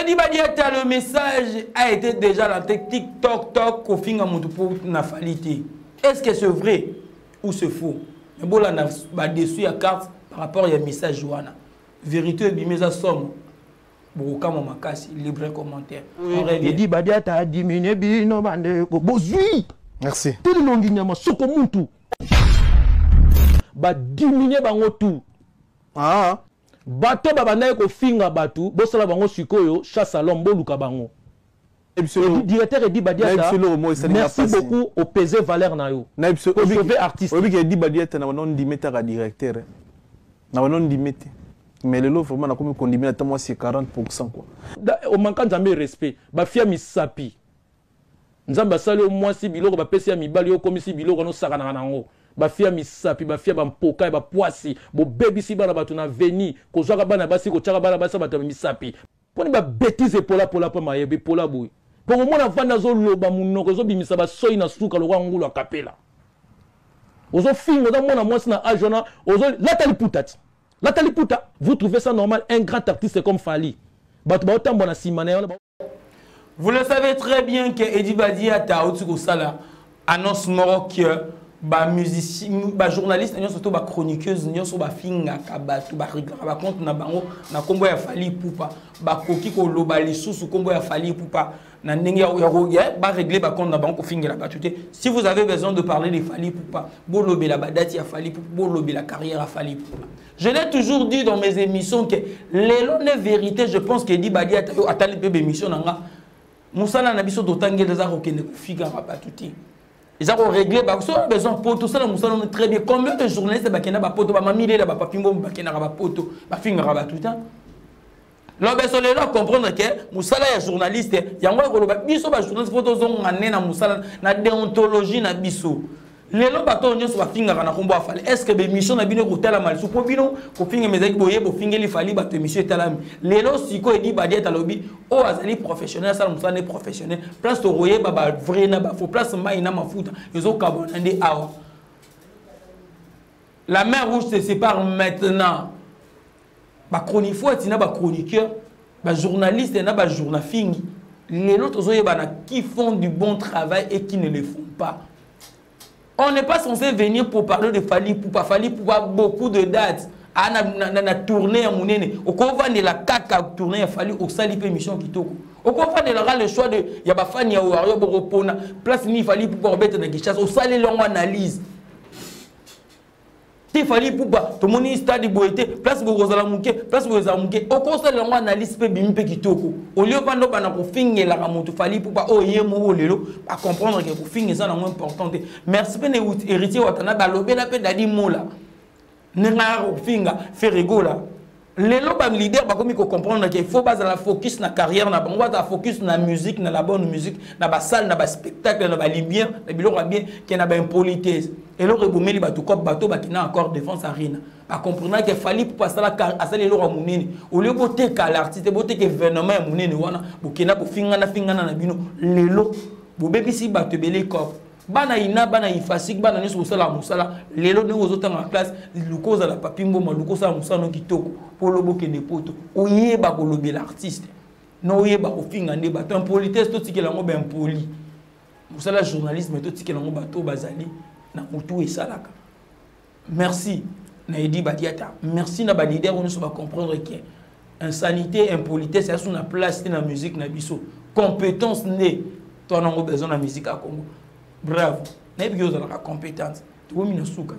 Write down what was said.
Eddy Badiata, le message a été déjà lancé. TikTok, tok, kofinga mutu pour na Fally te. Est-ce que c'est vrai ou c'est faux? Mais bon, là, na dessus ya carte par rapport à message wana. Vérité ebimi eza somo. Bokokama makasi, libre commentaire. On revient. Eddy Badiata adiminuer bino bandeko bozwi. Merci. Telelongi nyama soko muntu. Ba diminuer bango tout. Ah. Bato babandaki kofinga bato, bosala bango sikoyo chasse à l'homme, boluka bango. Directeur Eddy Badiata, merci beaucoup au peser valeur na yo. Pour sauver artiste. Oyebi Eddy Badiata na bano ndime taka directeur. Na bano ndime te. Mais lelo vraiment nakomi kondimi ata moi c'est 40% quoi. Omanka Nzambe respect, bafia misapi. Nzambe asali yo mwasi biloko bapesi ya mibali yo okomisi biloko nosakanaka nango. Bafia misapi, bafia bampoka ya bapwasi, bobebisi bana bato na veni, kozwaka bana basi, kotiaka bana basi bato ya misapi. Mponi ba bêtise epola-pola mpo mayebe epola boye. Mpo komona vanda azoloba monoko ezobimisa basoi na suka lokola ngulu ya kapela. Ozofinga, ozomona mwasi na age wana, ozo lata liputa ti. Lata liputa, vous trouvez ça normal un grand artiste comme Fally. Bato baotambola na nsima na ye wana. Vous le savez très bien que Eddy Badiata auti kosala annonce moko que ba musicien, ba journaliste nyonso to ba chroniqueuse nyonso bafingaka bato, bareglaka ba compte na bango na kombo ya Fally Ipupa, bakoki koloba lisusu kombo ya Fally Ipupa na ndenge ya ba régler ba compte na bango kofingela bato te. Si vous avez besoin de parler de Fally Ipupa, bolobela ba date ya Fally Ipupa, bolobela carrière ya Fally Ipupa. Je l'ai toujours dit dans mes émissions que lelo ne vérité, je pense que Eddy Badiata yo atali pe émission nanga musala na biso totangela eza kokende kofika bato te. Eza ko régler ba so besoin poto sala musala no très bien. Combien de journalistes bakenda ba poto, ba mamilela ba papi mbombo bakendaka ba poto, bafingaka bato te. Lobeso lelo comprendre que musala ya journaliste yango ekoloba biso ba journaliste faut tozonga ne na musala na déontologie na biso. Lelo bato nyonso bafingaka na kombo ya Fally. Est-ce que émission na bino kotalama lisusu po bino kofinga mezaki boye bofingeli Fally bato émission etalami. Lelo siko Eddy Badiata alobi oyo azali professionnel asala mosala ne professionnel. Place tokoyeba ba vrai na ba faux, place mai na mafuta ezokabwana nde awa. La mer rouge se sépare maintenant. Ba chroniqueurs na ba chroniqueurs, ba journalistes na ba journafingi. Lelo tozoyeba na qui font du bon travail et qui ne le font pas. On n'est pas censé venir pour parler de Fally Ipupa. Fally Ipupa beaucoup de dates. Ah, na, na, na, na tournée ya munene. Okovandela kaka tournée ya Fally, osali pe mission kitoko. Okovandela le choix de ya ba fan ya Warrior bokopona place ni Fally Ipupa obeta na Kinshasa, osali longo analyse. Te Fally Ipupa tomoni stade boye te, place bokozala moke, place bokozala moke. Okosala yango analyse pe bimi pe kitoko. Au lieu bando bana kofingelaka moto Fally Ipupa oyo ye moko lelo ba comprendre que kofinga eza nango important te. Merci pe na héritier Watana balobela pe Dadi Mola. Ndenge aya kofinga Ferre Gola. Lelo ba leader bakomi ko comprendre que faut bazala focus na carrière na bango, bazala focus na musique, na la bonne musique, na ba salle, na ba spectacle, na ba lumière, na biloko ya bien, ke na ba impolitesse. Eloko ebomeli bato cop bato bakina encore défense arena. Ba comprendre que Fally Ipupa asala car asali eloko ya monene. Au lieu boteka l'artiste, boteka événement ya monene wana, bokenda kofingana fingana na bino. Lelo bobebisi bato ebele cop. Bana ina, bana ifasik, bana nyonso kosala mosala. Lelo ndenge ozotanga classe, luka ozala papi mboma, luka osala mosala no kitoko po lobo okende poto. Oyeba kolobela artiste, na oyeba kofinga nde bato. Impolitesse totikela yango ba impoli. Mosala journalisme totikela yango bato bazali na motu esalaka. Merci na Eddy Badiata. Merci na ba leader nyonso ba comprendre que insanité, impolitesse ya sous na place te na musique na biso. Compétence nde toi nango besoin na musique à Congo. Bravo. Nayebi que ozalaka compétente. Tokomi na suka.